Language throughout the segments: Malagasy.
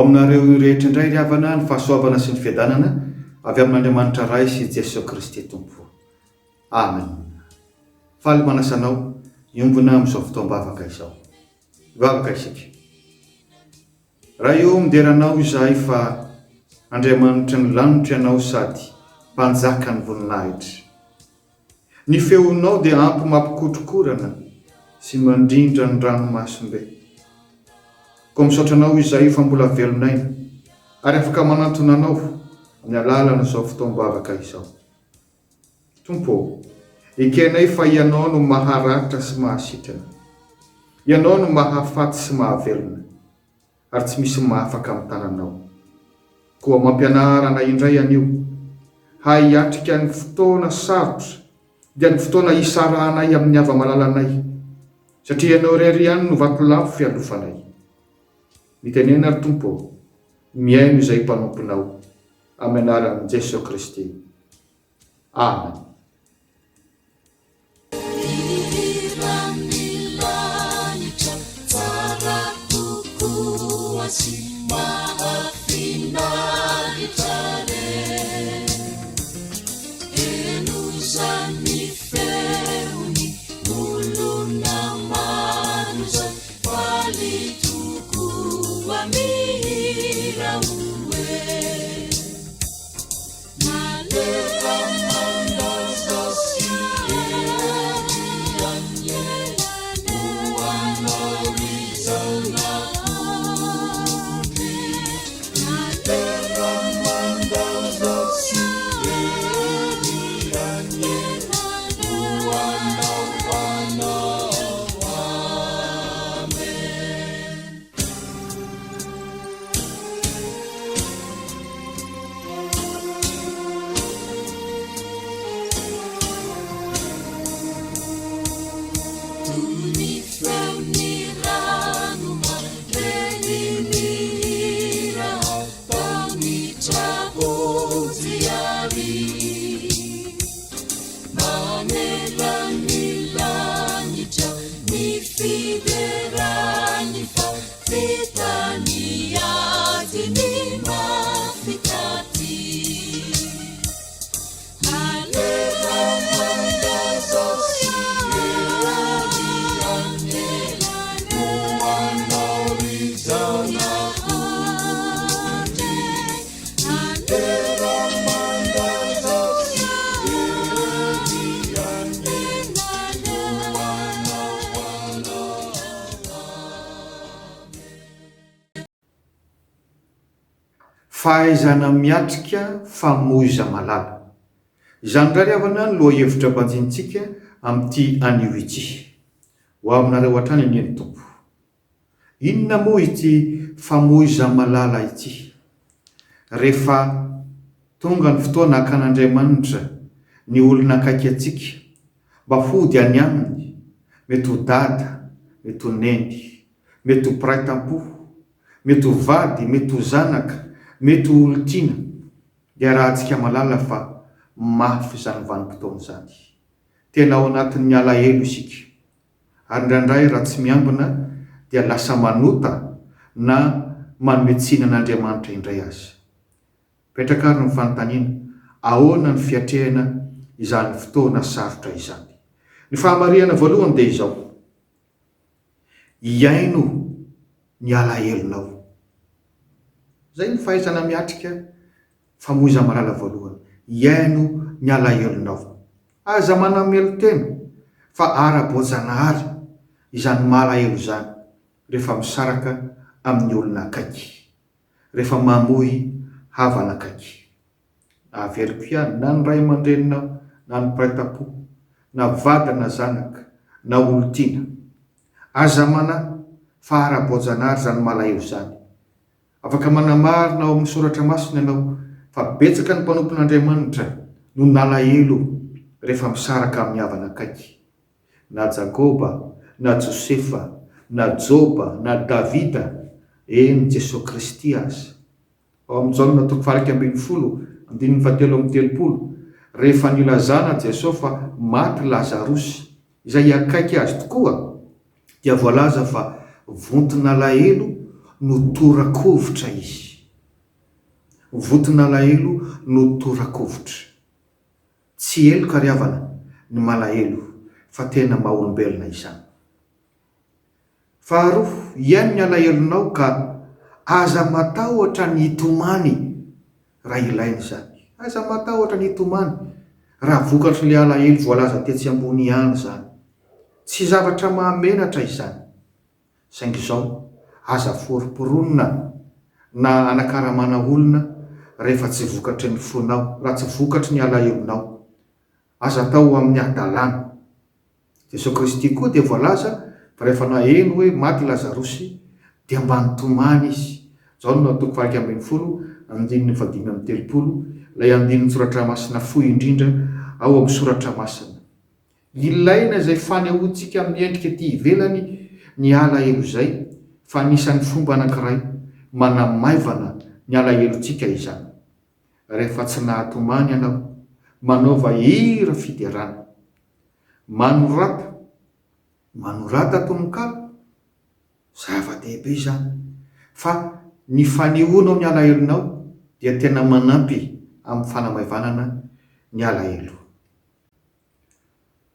Ho aminareo rehetra indray ry havana ny fahasoavana sy ny fiadanana avy amin'Andriamanitra Ray sy Jesoa Kristy Tompo. Amen. Faly manasa anao hiombona amin'izao fotoam-bavaka izao. Hivavaka isika. Ray ô, midera Anao izahay fa Andriamanitry ny lanitra Ianao sady Mpanjakan'ny voninahitra. Ny feonao dia ampy mampikotrokorana sy mandrindra ny ranomasom-be. Koa misaotra Anao izahay fa mbola velon'aina ary afaka manantona Anao amin'ny alalan'izao fotoam-bavaka izao. Tompo ô, ekenay fa Ianao no maharatra sy mahasitrana. Ianao no mahafaty sy mahavelona, ary tsy misy mahafaka amin'ny tananao. Koa mampianara anay indray anio, hahay hiatrika ny fotoana sarotra, dia ny fotoana hisarahanay amin'ny hava-malalanay, satria Ianao irery ihany no vatolampy fialofanay. Mitenena ry Tompo ô, mihaino izay mpanomponao, amin'ny anaran'i Jesoa Kristy. Amen. Fahaizana miatrika famoiza-malala. Izany indray ry havana ny lohahevitra banjinintsika amin'ity anio ity. Ho aminareo hatrany anie ny Tompo. Inona moa ity famoiza-malala ity? Rehefa tonga ny fotoana hakan'Andriamanitra ny olona akaiky antsika mba hody any Aminy, mety ho dada, mety ho neny, mety ho mpiray tampo, mety ho vady, mety ho zanaka, mety ho olon-tiana, dia arahantsika mahalala fa mafy izany vanim-potoana izany. Tena ao anatin'ny alahelo isika. Ary indraindray raha tsy miambina dia lasa manota na manome tsiny an'Andriamanitra indray aza. Mipetraka ary ny fanontaniana, ahoana ny fiatrehana izany fotoana sarotra izany? Ny fahamarihana voalohany dia izao, Hihaino ny alahelonao. Izay no fahaizana miatrika Famoiza-malala voalohany, Hihaino ny alahelonao. Aza manamelo-tena fa ara-boajanahary izany malahelo izany rehefa misaraka amin'ny olona akaiky, rehefa mamoy havana akaiky. Averiko ihany, na ny ray aman-dreninao, na ny mpiray tampo, na vady na zanaka, na olon-tiana. Aza manahy fa ara-boajanahary izany malahelo izany. Afaka manamarina ao amin'ny Soratra Masina ianao fa betsaka ny mpanompon'Andriamanitra no nalahelo rehefa misaraka amin'ny havana akaiky. Na Jakoba, na Josefa, na Joba, na Davida, eny Jesoa Kristy aza. Ao amin'ny Jaona toko faha-11, andininy fahatelo amby telopolo, rehefa nilazana Jesoa fa maty Lazarosy, izay akaiky azy tokoa, dia voalaza fa vonton'alahelo No tora-kovitra izy. Voton'alahelo no tora-kovitra. Tsy heloka ry havana ny malahelo fa tena maha olombelona izany. Faharoa, hihaino ny alahelonao ka aza matahotra ny hitomany raha ilaina izany. Aza matahotra ny hitomany raha vokatr'ilay alahelo voalaza tetsy ambony ihany izany. Tsy zavatra mahamenatra izany. Saingy izao, aza foromporonina na anakaramana olona rehefa tsy vokatry ny fonao, raha tsy vokatry ny alahelonao. Aza atao amin'ny hadalana. Jesoa Kristy koa dia voalaza fa rehefa naheno hoe maty Lazarosy dia mba nitomany Izy. Jaona toko faha 11 andininy faha 35, ilay andinin-tsoratra masina fohy indrindra ao amin'ny soratra masina. Ilaina izay fanehoantsika amin'ny endrika ety ivelany ny alahelo izay fa anisan'ny fomba anankiray manamaivana ny alahelontsika izany. Rehefa tsy nahatomany ianao, manaova hira fiderana. Manorata. Manorata tononkalo. Zava-dehibe izany. Fa ny fanehoanao ny alahelonao dia tena manampy amin'ny fanamaivanana ny alahelo.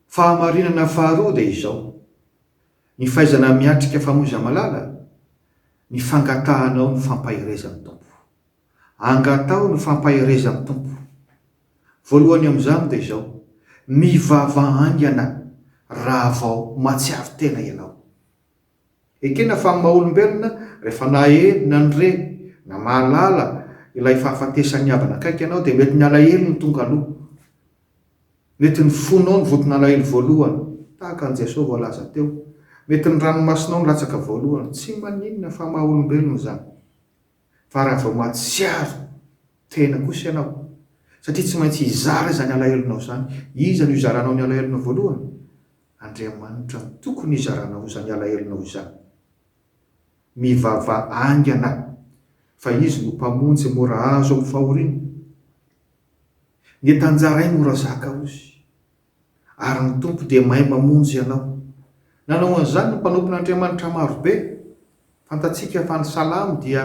Fahamarinana faharoa dia izao, ny fahaizana miatrika famoiza-malala, ny fangatahanao ny fampaherezan'ny Tompo. Angataho ny fampaherezan'ny Tompo. Voalohany amin'izany dia izao, mivavaha haingana raha vao mahatsiaro tena ianao. Ekena fa amin'ny maha olombelona, rehefa naheno na nire na mahalala ilay fahafatesan'ny havana akaiky ianao dia mety ny alahelo no tonga aloha. Mety ny fonao no voton'alahelo voalohany, tahaka an'i Jesoa voalaza teo. Mety ny ranomasonao no latsaka voalohany. Tsy maninona fa maha olombelona izany. Fa raha vao mahatsiaro tena kosa ianao, satria tsy maintsy hizara izany alahelonao izany, iza no hizaranao ny alahelonao voalohany? Andriamanitra no tokony hizaranao izany alahelonao izany. Mivavaha haingana, fa Izy no Mpamonjy mora azo amin'ny fahoriana. Ny entan-jaray mora zaka hozy, ary ny Tompo dia mahay mamonjy anao. Nanao an'izany ny mpanompon'Andriamanitra maro be. Fantatsika fa ny Salamo dia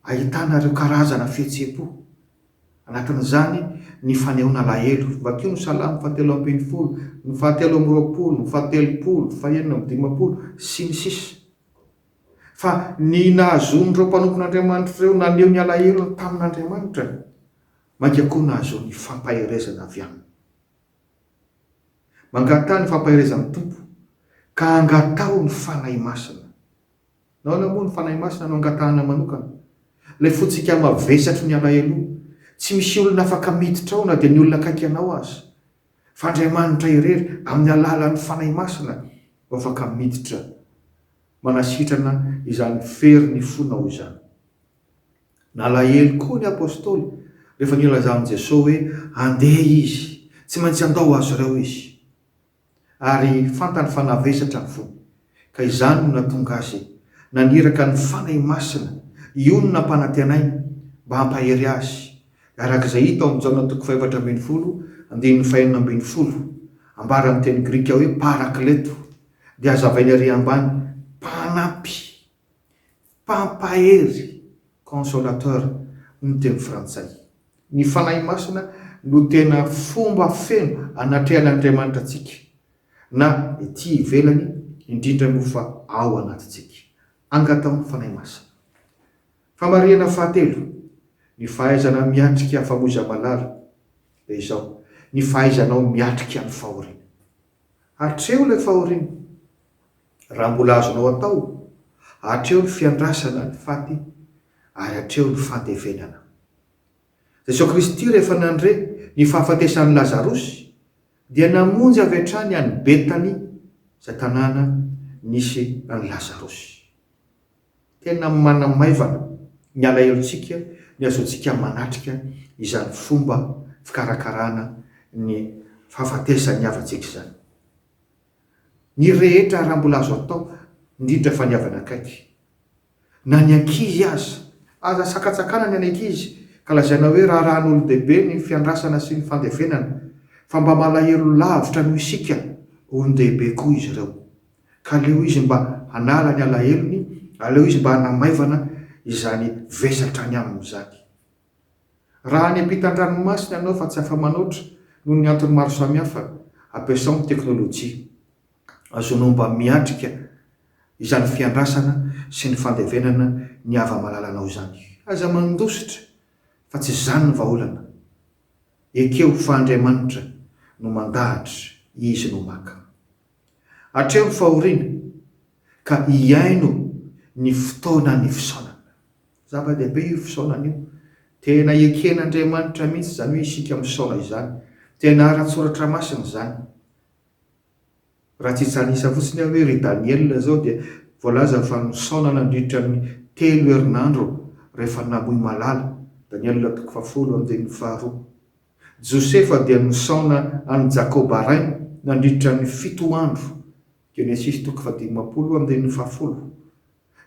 ahitana ireo karazana fihetseham-po. Anatin'izany ny fanehoana alahelo. Vakio ny Salamo fahatelo ambin'ny folo, ny fahatelo amby roapolo, ny fahatelopolo, fahenina amby dimampolo, sy ny sisa Fa ny nahazoan'ireo mpanompon'Andriamanitra ireo naneho ny alahelony tamin'Andriamanitra, mainka koa nahazoany fampaherezana avy aminy. Mangataha ny fampaherezan'ny Tompo, ka angataho ny Fanahy Masina. Nahoana moa ny Fanahy Masina no angatahana manokana? Ilay fontsika mavesatry ny alahelo, tsy misy olona afaka miditra ao na dia ny olona akaiky anao aza. Fa Andriamanitra irery, amin'ny alalan'ny Fanahy Masina, no afaka miditra manasitrana izany fery ny fonao izany. Nalahelo koa ny Apostoly rehefa nilazan'i Jesoa hoe handeha Izy, tsy maintsy handao azy ireo Izy. Ary fantany fa navesatra ny fony, ka izany no nahatonga Azy naniraka ny Fanahy Masina io no nampanantenainy mba hampahery azy, araka izay hita ao amin'ny Jaona toko faha-14 andininy faha-16, ambara amin'ny teny grika hoe parakleto, dia hazavainy ary ambany, mpanampy, mpampahery, consolateur, ny teny frantsay. Ny Fanahy Masina no tena fomba feno anatrehan'Andriamanitra antsika, na ety ivelany, indrindra moa fa ao anatintsika. Angataho ny Fanahy Masina. Famarihana fahatelo, ny fahaizana miatrika famoiza-malala, dia izao, ny fahaizanao miatrika ny fahoriana. Atreho ilay fahoriana. Raha mbola azonao atao, atreho ny fiandrasana ny faty ary atreho ny fandevenana. Jesoa Kristy rehefa nandre ny fahafatesan'i Lazarosy dia namonjy avy hatrany an'i Betania izay tanàna nisy an'i Lazarosy. Tena manamaivana ny alahelontsika ny azontsika manatrika izany fomba fikarakarana ny fahafatesan'ny havantsika izany. Ny rehetra raha mbola azo atao, indrindra fa ny havana akaiky. Na ny ankizy aza. Aza sakantsakana ny ankizy ka lazaina hoe raharahan'olon-dehibe ny fiandrasana sy ny fandevenana, fa mba malahelo lavitra noho isika olon-dehibe koa izy ireo. Ka aleo izy mba hanala ny alahelony. Aleo izy mba hanamaivana izany vesatra any aminy izany. Raha any ampitan-dranomasina ianao fa tsy afa-manoatra noho ny antony maro samihafa, ampiasao ny teknolojia. Azonao mba miatrika izany fiandrasana sy ny fandevenana ny hava-malalanao izany. Aza mandositra fa tsy izany ny vahaolana. Ekeo fa Andriamanitra no mandahatra, Izy no maka. Atreho ny fahoriana ka hihaino ny fotoanan'ny fisaonana. Zava-dehibe io fisaonana io. Tena eken'Andriamanitra mihitsy izany hoe isika misaona izany. Tena ara-tsoratra masina izany. Raha tsy hitsanisa fotsiny aho hoe ry Daniela izao dia voalaza fa nisaona nandritra ny telo herinandro rehefa namoy malala, Daniela toko fahafolo andininy faharoa. Josefa dia nisaona an'i Jakoba rainy nandritra ny fito andro, Genesisy toko fahadimampolo andininy fahafolo.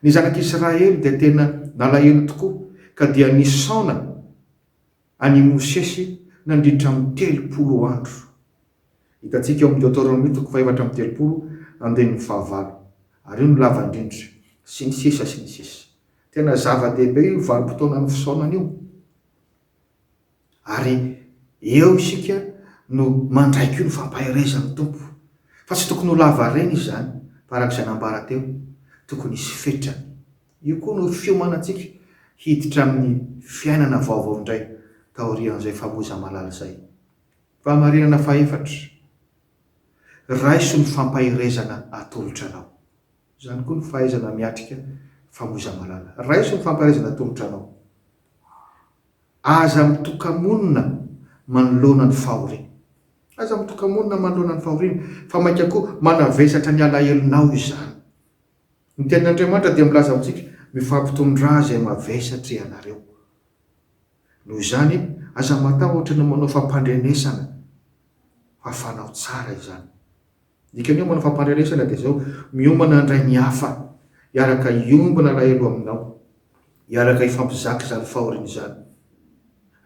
Ny zanak'Israely dia tena nalahelo tokoa ka dia nisaona an'i Mosesy nandritra ny 30 andro. Hitantsika ao amin'ny Deoteronomia toko fahefatra amby 30 andininy fahavalo, ary io no lava indrindra, sy ny sisa sy ny sisa. Tena zava-dehibe io vanim-potoanan'ny fisaonana io. Ary eo isika no mandray koa ny fampaherezan'ny Tompo. Fa tsy tokony ho lavareny izany, fa araka izay nambara teo, tokony hisy fetrany. Io koa no fiomanantsika hiditra amin'ny fiainana vaovao indray taorian'izay famoiza-malala izay. Fahamarinana fahefatra, Raiso ny fampaherezana atolotra anao. Izany koa ny fahaizana miatrika famoiza-malala. Raiso ny fampaherezana atolotra anao. Aza mitoka-monina manoloana ny fahoriana. Aza mitoka-monina manoloana ny fahoriana, fa mainka koa manavesatra ny alahelonao izany. Ny Tenin'Andriamanitra dia milaza amintsika, Mifampitondrà izay mavesatra ianareo. Noho izany, aza matahotra ny manao fampandrenesana fa fanao tsara izany. Ny dikan'ny hoe manao fampandrenesana dia izao, miomana handray ny hafa, hiaraka hiombona alahelo aminao, hiaraka hifampizaka izany fahoriana izany.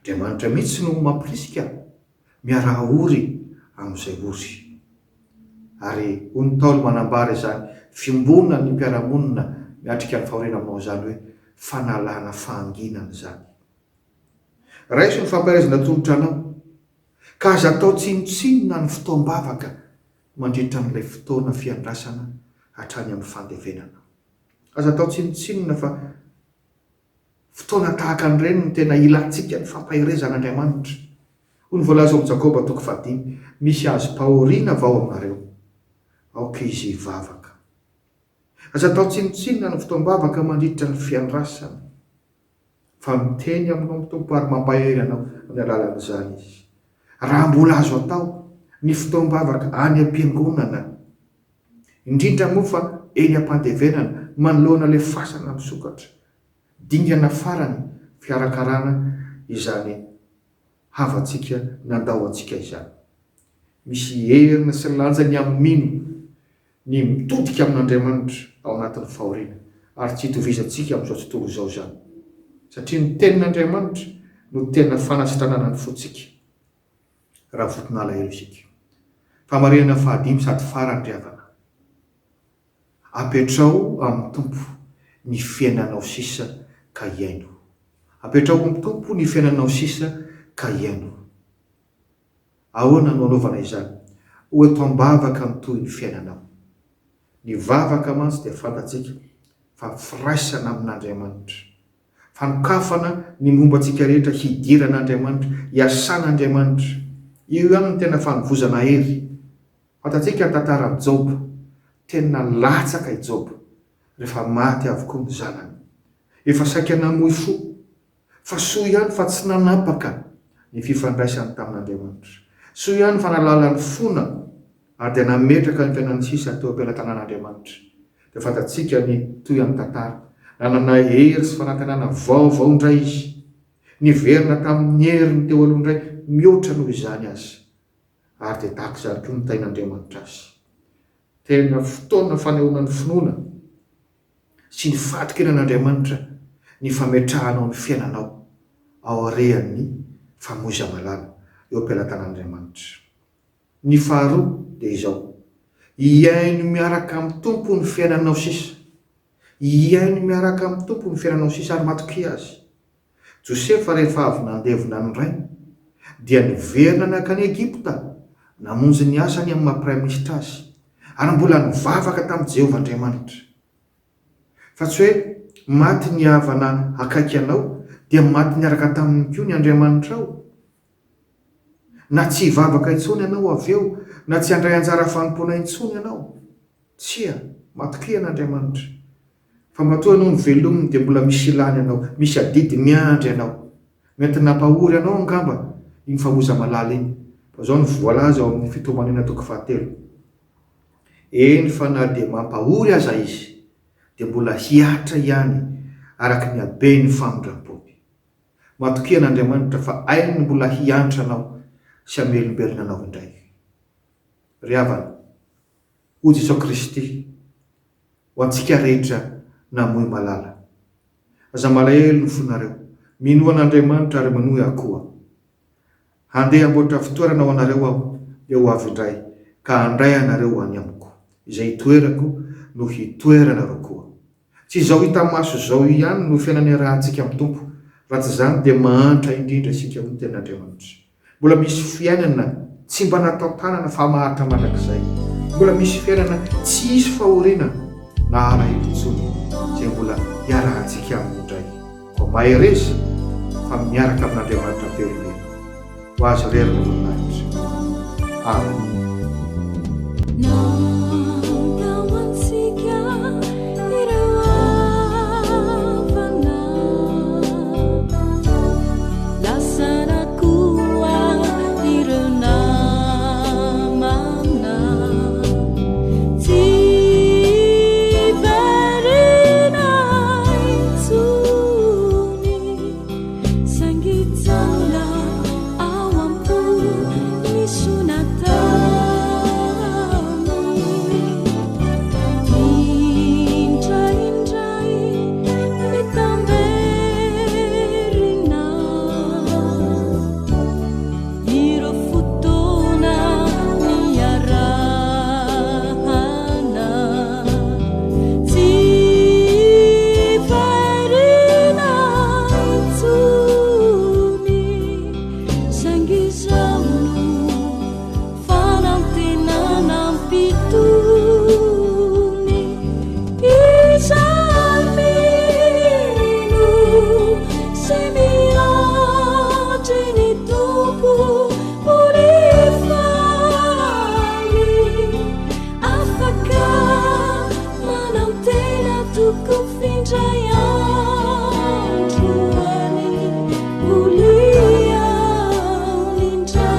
Andriamanitra mihitsy no mampirisika, miaraha ory amin'izay ory. Ary hoy ny Ntaolo manambara izany fiombonan'ny mpiara-monina miatrika ny fahoriana aminao izany hoe fanalana fahanginana izany. Raiso ny fampaherezana atolotra anao, ka aza atao tsinontsinona ny fotoam-bavaka mandritra an'ilay fotoana fiandrasana hatrany amin'ny fandevenana. Aza atao tsinontsinona fa Fotoana tahaka an'ireny no tena ilantsika ny fampaherezan'Andriamanitra. Hoy ny voalaza ao amin'ny Jakoba toko fahadimy, Misy azom-pahoriana va ao aminareo? Aoka izy hivavaka. Aza atao tsinontsinona ny fotoam-bavaka mandritra ny fiandrasana, fa miteny aminao ny Tompo ary mampahery anao amin'ny alalan'izany Izy. Raha mbola azo atao ny fotoam-bavaka any am-piangonana, indrindra moa fa eny am-pandevenana manoloana ilay fasana misokatra, Dingana farany fikarakarana izany havantsika nandao antsika izany. Misy heriny sy lanjany amin'ny mino ny mitodika amin'Andriamanitra ao anatin'ny fahoriana ary tsy itovizantsika amin'izao tontolo izao izany. Satria ny Tenin'Andriamanitra no tena fanasitranana ny fontsika raha voton'alahelo isika. Fahamarinana fahadimy sady farany ry havana. Apetraho amin'ny Tompo ny fiainanao sisa ka hiaino. Apetraho amin'ny Tompo ny fiainanao sisa ka hiaino. Ahoana no anaovana izany? Ho eto am-bavaka ny tohin'ny fiainanao. Ny vavaka mantsy dia fantatsika fa firaisana amin'Andriamanitra. Fanokafana ny momba antsika rehetra hidiran'Andriamanitra, hiasan'Andriamanitra. Io ihany no tena fanovozana hery. Fantatsika ny tantaran'i Joba. Tena latsaka i Joba rehefa maty avokoa ny zanany. Efa saika namoy fo. Fa soa ihany fa tsy nanapaka ny fifandraisany tamin'Andriamanitra. Soa ihany fa nahalala ny fona ary dia nametraka ny fiainany sisa teo am-pelatanan'Andriamanitra. Dia fantatsika ny tohin'ny tantara. Nanana hery sy fanantenana vaovao indray izy. Niverina tamin'ny heriny teo aloha indray mihoatra noho izany aza. Ary dia tahaka izany koa no tahin'Andriamanitra azy. Tena fotoana fanehoana ny finoana sy ny fahatokiana an'Andriamanitra ny fametrahanao ny fiainanao aorian'ny famoiza-malala eo am-pelatanan'Andriamanitra. Ny faharoa dia izao, hihaino miaraka amin'ny Tompo ny fiainanao sisa. Hihaino miaraka amin'ny Tompo ny fiainanao sisa ary matokia Azy. Josefa rehefa avy nandevona ny rainy dia niverina nankany Egypta namonjy ny asany amin'ny maha praiminisitra azy ary mbola nivavaka tamin'i Jehovah Andriamanitra. Fa tsy hoe maty ny havana akaiky anao dia maty niaraka taminy koa ny Andriamanitrao. Na tsy hivavaka intsony ianao avy eo na tsy handray anjara fanompoana intsony ianao. Tsia, matokia an'Andriamanitra. Fa matoa ianao novelominy dia mbola misy ilany anao, misy adidy miandry anao. Mety nampahory anao angamba iny famoza-malala iny, fa izao no voalaza ao amin'ny Fitomanina toko fahatelo, Eny fa na dia mampahory aza izy, dia mbola hihatra ihany araka ny haben'ny famindram-pony. Matokia an'Andriamanitra fa hainy ny mbola hiantra anao sy hamelombelona anao indray. Ry havana, hoy Jesoa Kristy, ho antsika rehetra namoy malala. Aza malahelo ny fonareo, minoa an'Andriamanitra ary minoa ahy koa. Handeha hamboatra fitoerana ho anareo aho, dia ho avy indray, ka handray anareo ho any amiko. Izay itoerako no hitoeranareo koa. Tsy izao hita maso izao ihany no fiainana iarahantsika amin'ny Tompo, raha tsy izany dia mahantra indrindra isika hoy ny Tenin'Andriamanitra. Mbola misy fiainana tsy mba natao tanana fa maharitra mandrakizay. Mbola misy fiainana tsy hisy fahoriana na alahelo intsony izay mbola hiarahantsika aminy indray. Koa mahereza fa miaraka amin'Andriamanitra velona ianao. Ho Azy irery ny voninahitra. Amen. Nandao antsika ireo havana, lasana koa ireo namana. Tsy hiverina intsony, saingy tsara ao am-po ny soa nataony. Indraindray mitamberina ireo fotoana niarahana. Tsy hiverina intsony, saingy izao no fanantenana mampitony. Izay mino sy miandry ny Tompo ho faly. Afaka manantena tokoa f'indray andro any holiany indray.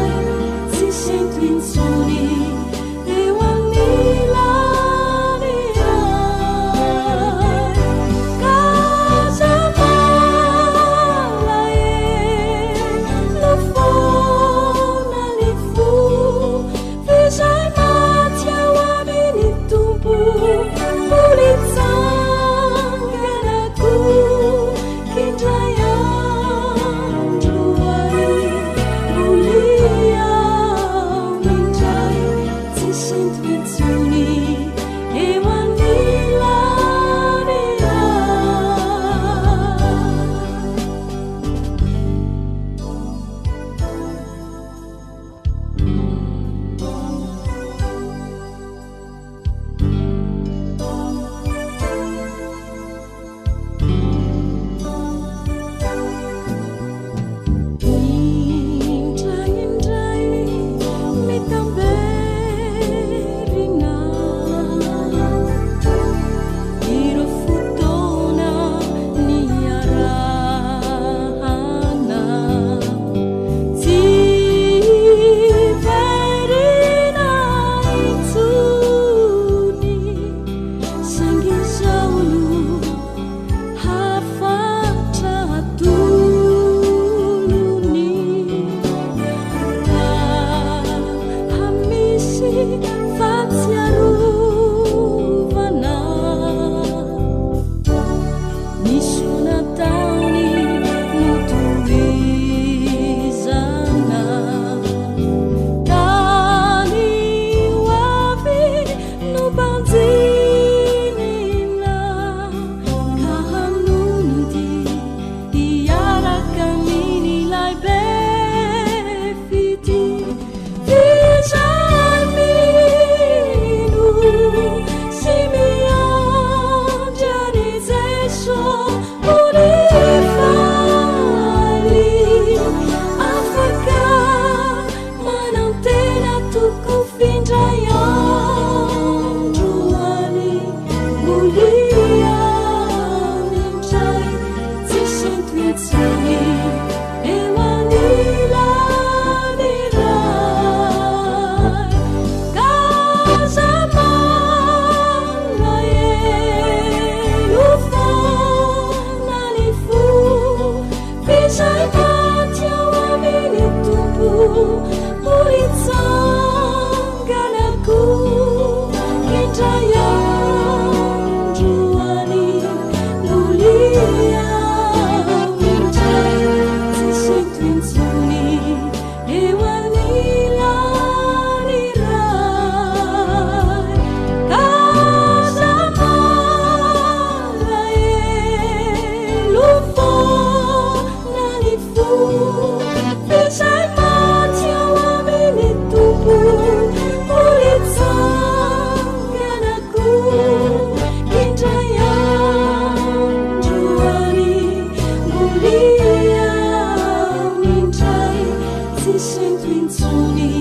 sento intsony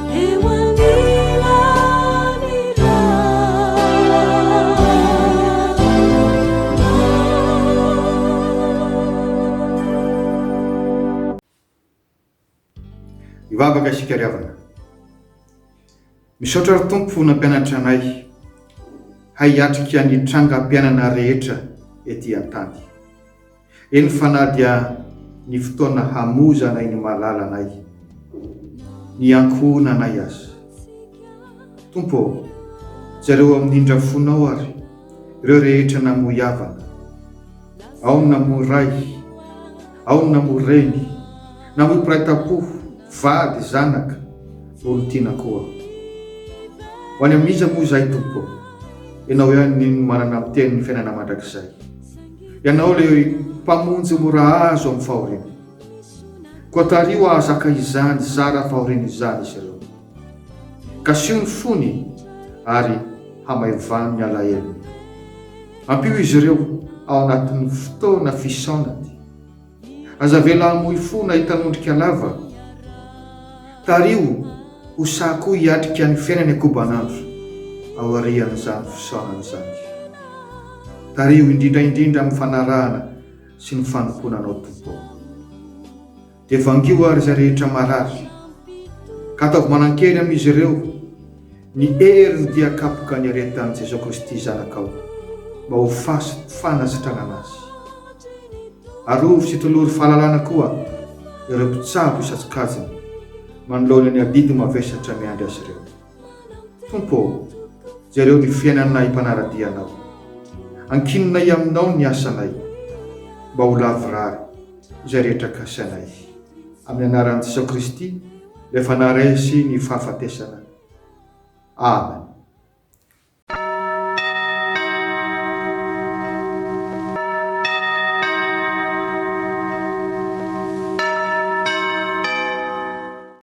eo anilan'ny Ray. Hivavaka isika ry havana. Misaotra ry Tompo nampianatra anay hay hiatrika ny trangam-piainana rehetra ety an-tany. Eny fa na dia ny fotoana hamozanay ny malalanay, ny ankohonanay aza. Tompo ô, jereo amin'ny indra fonao ary ireo rehetra namoy havana. Ao ny namoy ray, ao ny namoy reny, namoy mpiray tampo, vady, zanaka, olon-tiana koa. Ho any amin'iza moa izahay Tompo ô? Ianao ihany no manana miteny ny fiainana mandrakizay. Ianao ilay Mpamonjy mora azo amin'ny fahoriana. Koa tariho hahazaka izany zara fahoriana izany izy ireo. Kasiho ny fony ary hamaivano ny alahelony. Ampio izy ireo ao anatin'ny fotoana fisaonany. Aza avela hamoy fo na hitanondrika lava. Tariho ho sahy koa hiatrika ny fiainany ankobanandro aorian'izany fisaonana izany. Tariho indrindra indrindra amin'ny fanarahana sy ny fanompoana Anao Tompo ô. Dia vangio àry izay rehetra marary, ka ataovy manan-kery amin'izy ireo ny herin'ny dia kapoka niaretan'i Jesoa Kristy Zanakao, mba ho fanasitranana azy. Arovy sy tolory fahalalana koa ireo mpitsabo isan-tsokajiny manoloana ny adidy mavesatra miandry azy ireo. Tompo ô, jereo ny fiainanay mpanara-dia Anao. Ankininay Aminao ny asanay, mba ho lavorary izay rehetra kasainay. Amin'ny anaran'i Jesoa Kristy, ilay efa naharesy ny fahafatesana. Amen.